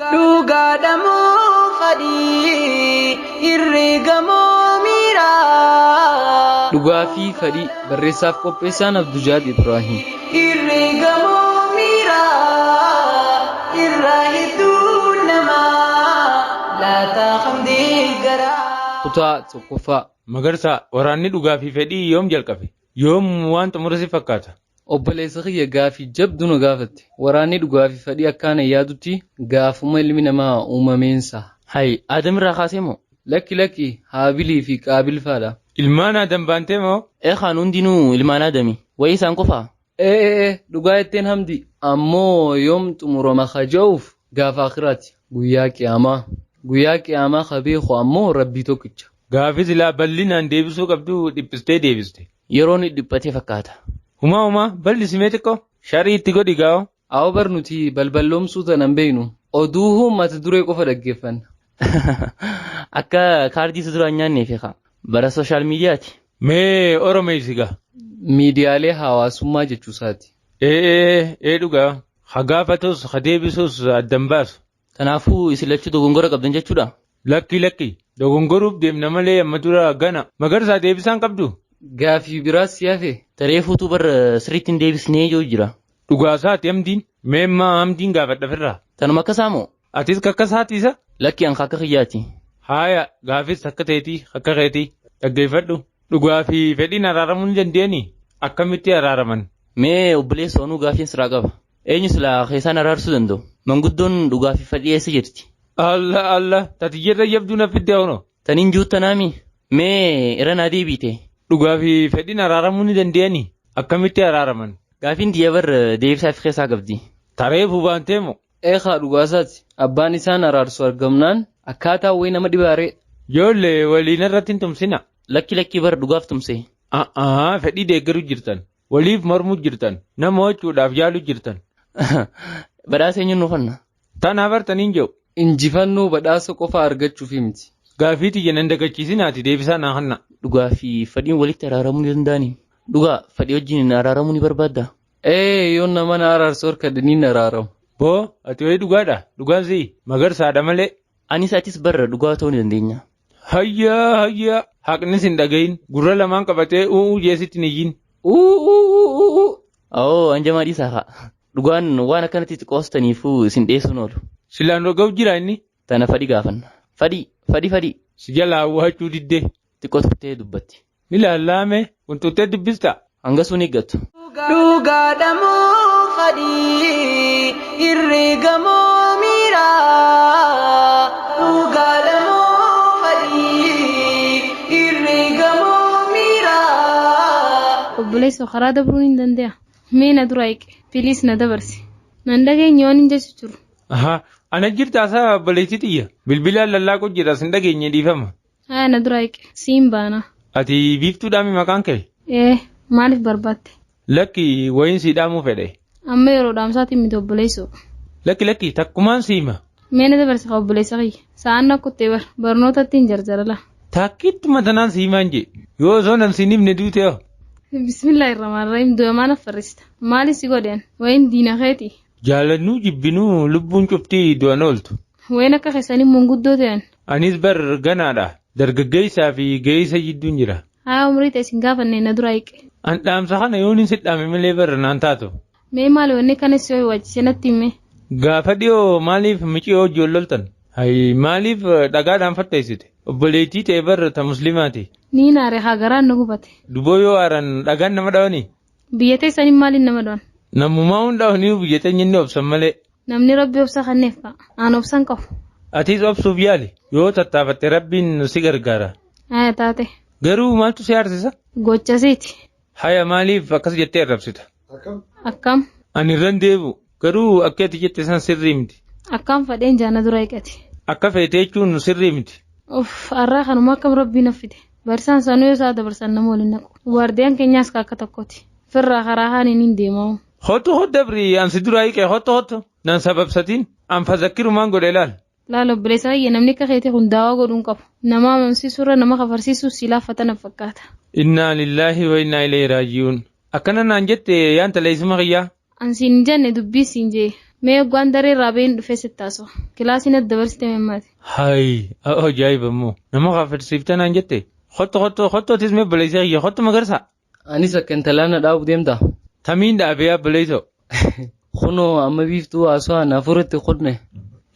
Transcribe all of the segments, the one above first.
Dhugaadha moo fadhii herreegamoo miiraa. Dhugaa fi fadhii barreessaaf qopheessaan Abdujaad Ibraahim. Herreegamoo miiraa irraa hedduu namaa laataa hamdee garaa. Kutaa tokkoffaa. Magarsaa, waraanni dhugaa fi fedhii yoom jalqabe? Yoom waan xumura si fakkaata? Obboleessa kiyya gaafii jabduu na gaafatte. Waraanni dhugaa fi fedhii akkaan yaadutti gaafuma ilmi namaa uumameensa. Hay, Aadam irraa kaasee moo? Lakki lakki Haabilii fi Qaabil faadha. Ilmaan Aadam baantee moo? Ee kaan hundinuu ilmaan Aadami. Wayii isaan qofaa? Ee ee dhugaa jetteen hamdi. Ammoo yoom xumurama kaja'uuf gaafa akhiraati. Guyyaa qiyaamaa. Guyyaa qiyaamaa ka beeku ammoo rabbii tokkicha. Gaafii silaa bal'inaan deebisuu qabdu dhiphistee deebiste. Yeroon dhiphatee fakkaata. Humaa humaa bal'isimee xiqqoo sharii itti godhi gaa'o. Awwa bar nuti balballoomsuu tanan beeknu. Oduuhuu mata duree qofa dhaggeeffanna. Akka kaardii isa duraan nyaanneef kaa. Bara sooshaal miidiyaati. Mee Oromeessi gaa. Miidiyaalee hawaasummaa jechuusaati. Ee ee dhugaa. Ha gaafatus ha deebisus addan baasu. Kanaafuu isin lachuu dogongora qabdan jechuudha. Lakki lakki dogongoruuf deemna malee amma dura gana. Magarsaa deebisaan qabdu. Gaafii biraas si hafe. Taree fuutuu bar sirriitti hin deebisnee jiru jira. Dhugaasaati hamdiin. Mee ammaa hamdiin gaafadha firraa. Tanuma akkasaa moo? Atis kakkasaati isa? Lakki an akka kiyyaati. Haaya gaafis akka teetii akka keetii dhaggeeffadhu. Dhugaa fi fedhiin araaramuu ni dandeenii? Akkamitti araaraman? Mee obboleessa onuu gaafiin siraa qaba. Eenyu silaa keessaan araarsuu danda'u? Manguddoon dhugaa fi fedhii eessa jirti? Allah Allah tatiyyarra yabduu na fidde hono. Taniin juuttanaami? Mee irra naa deebiite? Dhugaa fi fedhiin araaramuu ni dandeenii? Akkamitti araaraman? Gaafiin tiyya bar deebisaa fi keessaa qabdi. Taree fubaantee moo? Eekaa dhugaasaati. Abbaan isaan araarsu argamnaan akkaataa wayii nama dhibaaree. Ijoollee waliin irratti hin tumsina. Lakki lakki bar dhugaaf tumse. A'aa fedhii deeggaruu jirtan. Waliif mormuu jirtan. Nama hochuudhaaf yaaluu jirtan. Badhaasa eenyuun nu fanna? Tanaaf bartaniin jiru. Injifannoo badhaasa qofa argachuuf miti. Gaafii tiyya nan dagachiisinaati deebisaa naa hanna. Dhugaa fi fedhiin walitti araaramuu ni danda'anii? Dhugaa fedhii wajjin araaramuu ni barbaadda? Ee yoon nama na araarsu harka niin araaramu. Boo ati wayii dhugaadha. Dhugaan si'i magarsaadha malee. Anis atis barra dhugaa ta'uu ni dandeenya. Hayyaa hayyaa haqnis hin dhagahin gurra lamaan qabatee u'uu jeesitti hin iyyin. Uuu. Awoo anjamaa dhiisaa haa. Dhugaan waan akkanatti xiqqoostaniifuu isin dhiyeessuun oolu. Silaan dhaga'u jira inni. Tana fadhi gaafanna. Fadhi fadhi fadhi. Si jalaa hawwaachuu diddee. Xiqqoo turtee dubbatti. Ni laallaame qunxuuttee dubbista. Hangasuu ni eeggattu. Dhugaadha moo fadhii herreegamoo miiraa. Dhugaadha moo fadhii herreegamoo miiraa. Obboleessa karaa dabruun hin danda'a. Mee na dura eeqe. Piliis na dabarsi. Nan dhageenye waan hin jechu jiru. Ahaa ana jirta asaa obboleettii xiyya. Bilbilaan lallaaqu jira sin dhageenye dhiifama. Haa na dura eeqe. Siin baana. Ati biiftuudhaami maqaan kee? Ee maaliif barbaadde? Lakki wayiin si dhaamuu fedhe. Amma yeroo dhaamsaatiin miti obboleessoo. Lakki lakki takkumaan siima. Mee na dabarsi haa obboleessa kiyya. Sa'aan na kuttee bar barnootatti hin jarjarala. Takkittuma tanaan siimaan jee. Yoo osoo nan siin himne duute hoo? Bismillahirrahmanirrahim du'a maal affarrista? Maali si godhan? Wayin diina keeti. Jaalannuu jibbinuu lubbuun cuftii du'an ooltu. Wayin akka keessanii manguddoo ta'an. Anis bar ganaadha. Dargaggeessaa fi ga'eessa jidduun jira. Haa umrii ta'e sin gaafanne na dura eeqe. An dhaamsa kana yoon hin sidhaame malee bar naan taatu. Mee maali wanni kana si waachise natti hime. Gaafa dhiyoo maaliif miciyoo wajjin loltan? Hayi maaliif dhagaadhaan fatteessite? Obboleettii ta'e bar ta musliimaati. Ni naare haa garaan na gubate. Duboo yoo aaran dhagaan nama dhawanii? Biyya teessanii maaliin nama dhawan? Namummaa hunda dhawanii biyya teenya inni obsan malee. Namni rabbi obsa kanneef ka'a. Aan obsan qabu. Atis obsuuf yaali. Yoo tattaafatte rabbiin si gargaara. Haa taate. Garuu maaltu si aarsisa? Gochasiiti. Haya maaliif akkas jettee arrabsita? Akkam? Ani irran deebi'u. Garuu akka ati jette san sirrii miti. Akkam fadheen jaana dura eeqate. Akka feete jechuun sirrii miti. Uff har'aa kanuma akkam rabbiin affite. Barsaan sanuu yoo isaa dabarsan nama waliin naqu. Waardiyaan keenyaas akka tokkooti. Firraa karaa haaniin hin deemamu. Hotu hot dabri an si duraa hiiqee hotu hotu nan sababsatiin an fazakkirumaan godhe laal. Laala obboleessa kiyya namni akka keetii kun daawaa godhuun qabu. Nama amansiisuurra nama kafarsiisuu si laaffatan fakkaata. Innaa lillaahi wa innaa ilayhi raaji'uun. Akkana naan jette yaan taleessuma kiyyaa. An siin hin jenne dubbii siin jee. Mee hoggaan daree irraa bahin dhufee sitti haasa'u. Kilaasiin adda dabarsite memmaati. Hayi, ajaa'iba immoo. Nama kaafirsiiftee naan jette. Kottu kottu kottu atis mee obboleessa kiyya kottu magarsa. Anis akka intalaa na dhaabu deemta. Tamiin dhaabee obboleessoo. Kunoo amma biiftuu haasawaan hafuuratti qodne.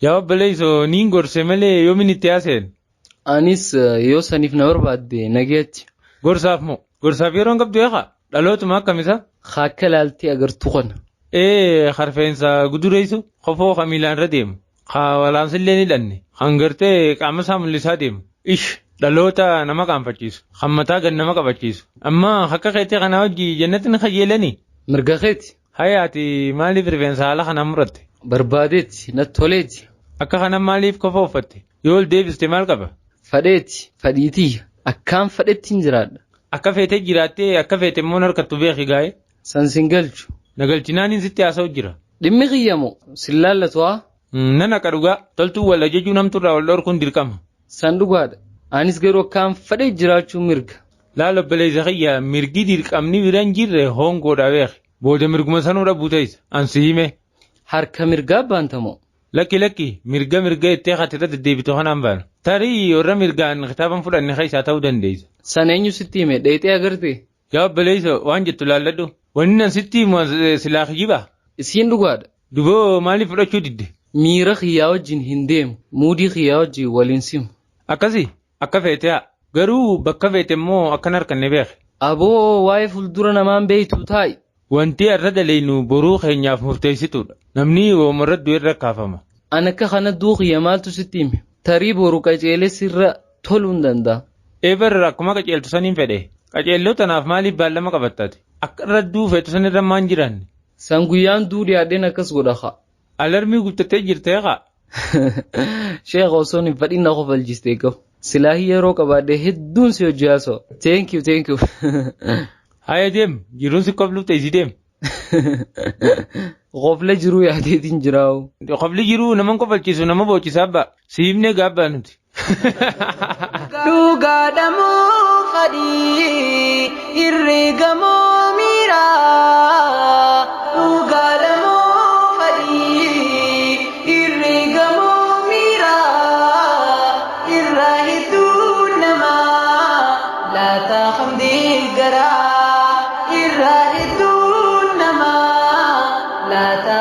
Yaa obboleessoo niin gorse malee yoomin itti haaseen? Anis yoo saniif na barbaadde nageetti. Gorsaaf moo? Gorsaaf yeroon qabdu eegaa? Dhalootuma akkamisa? Akka laaltee agartuu kana. Ee harfeensa gudureessu kofoo ka miilaan irra deemu. Ka walaansillee ni dhanne. Kan gartee qaama isaa mul'isaa deemu. Ish dhaloota nama qaanfachiisu. Kan mataa gad nama qabachiisu. Amma akka keetii kanaa hojii jannatti ni kajeelani. Mirga keeti. Hayaati maaliif rifeensa haala kanaan muratte? Barbaadeeti natti toleeti. Akka kana maaliif kofoo uffatte? Yoo ol deebiste maal qaba? Fadheeti fadhiitii akkaan fadhetti hin jiraadha. Akka feetee jiraattee akka feete immoo harkattu beeki gaa'e. San sin galchu. Na galchinaan sitti haasa'u jira. Dhimmi kiyyamoo sin laallatu haa? Nan akka dhugaa toltuu wal ajajuu namturraa wal dhorkuun dirqama. San dhugaadha. Anis garuu akkaan fadhee jiraachuu mirga. Laala obboleessa kiyya mirgi dirqamni bira hin jirre hongoodha beeki. Booda mirguma sanuu dhabuu ta'isa. Ansi hime. Harka mirgaa baantamoo? Lakki lakki mirga mirga ittee haati irra deddeebitu kanaan baana. Tarii warra mirgaan kitaaban fudhanne keessaa ta'uu dandeessa. San eenyu sitti hime dheexee agartee? Yaa obboleessa waan jettu laalladhu. Wanni nan sitti himu silaa kijiba. Isiin dhugaadha. Duboo maaliif fudhachuu didde? Miira kiyyaa wajjin hin deemu. Muudii kiyyaa wajjin waliin simu. Akkasi akka feete haa. Garuu bakka feete immoo akkan harkanne beeke. Aboo waa'ee fuuldura namaan beeytu taa'i. Wanti irra daleenu boruu keenyaaf murteessituudha. Namni woomarra du'e irra kaafama. An akka kana duuqiyya maaltu sitti hime? Tarii boru qaceelee sirra toluu hin danda'a. Eebar akkuma qaceeltu saniin fedhe. Qaceelloo tanaaf maaliif baallama qabattaati? Akka irra du'u feetu sanirra maan jiran? San guyyaan duu dhiyaadheen akkas godha haa. Alarmii guuttatee jirtee haa. Sheekh osoo hin fadhiin na kofalchistee qabu. Silaahii yeroo qabaadhe hedduun si hojii haasa'u. Thank you, thank you. Haya deem jiruun si qofluuf ta'e si deem. Qofla jiruu yaadeetiin jiraa'u. Qofli jiruu nama kofalchiisu nama boochisaa abbaa. Si himnee gaabbaa nuti. Dhugaadhamoo fadhii herreegamoo miiraa. Dhugaadhamoo fadhii herreegamoo miiraa. Irraa hedduu namaa laata hamdii garaa. Irraa hedduu namaa laata